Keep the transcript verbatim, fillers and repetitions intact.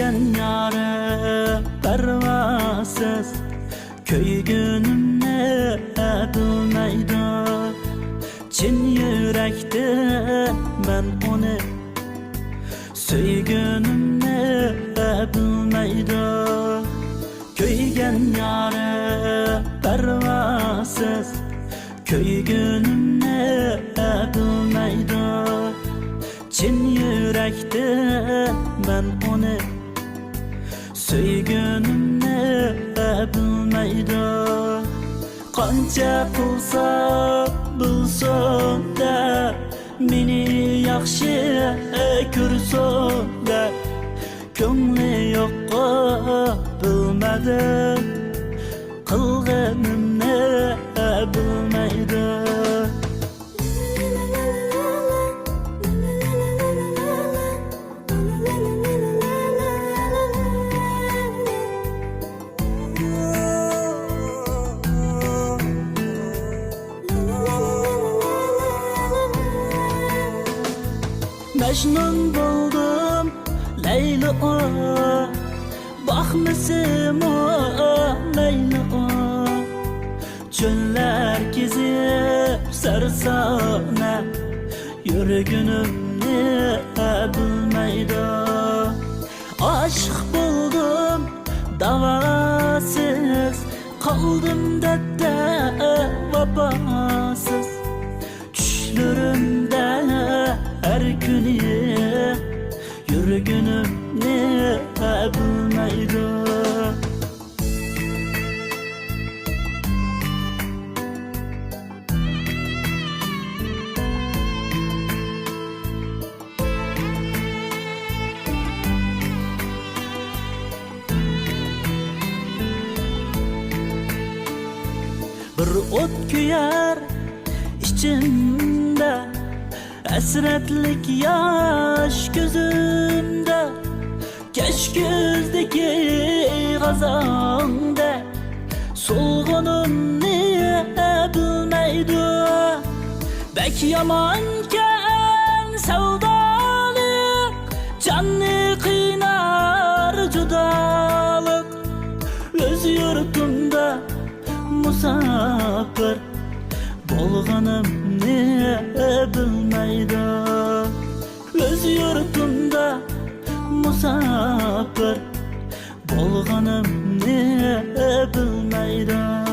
يارىم پەرۋاسىز، كۆيگىنىمنى بىلمەيدۇ. چىن يۈرەكتىن مەن ئۇنى سۆيگىنىمنى بىلمەيدۇ. كۆيگەن يارىم پەرۋاسىز، كۆيگىنىمنى بىلمەيدۇ. چىن يۈرەكتىن مەن ئۇنى سۆيگىنىمنى بىلمەيدۇ. قانچە قىلسا بىلسۇن دەپ، مېنى ياخشى كۆرسۇن دەپ، كۆڭلى يوققۇ بىلمەدىم، قىلغىنىمنى بىلمەيدۇ. مەجنۇن بولدۇم لەيلى ئۇ، باقمىسىمۇ مەيلى ئۇ. چۆللەر كېزىپ سەرسانە، يۈرگىنىمنى بىلمەيدۇ. ئاشىق بولدۇم داۋاسىز، قالدىم دەردتە ۋاپاسىز. چۈشلىرىمدە ھەر كۈنى يۈرگىنىمنى بىلمەيدۇ. بىر ئوت كۆيەر ئىچىمدە، ھەسرەتلىك ياش كۆزۈمدە. كەچ كۈزدىكى غازاڭدەك سولغىنىمنى بىلمەيدۇ. بەك يامانكەن سەۋدالىق، جاننى قىينار جۇدالىق. ئۆز يۇرتۇمدا مۇساپىر بولغىنىمنى بىلمەيدۇ. ئۆز يۇرتۇمدا مۇساپىر بولغىنىمنى بىلمەيدۇ.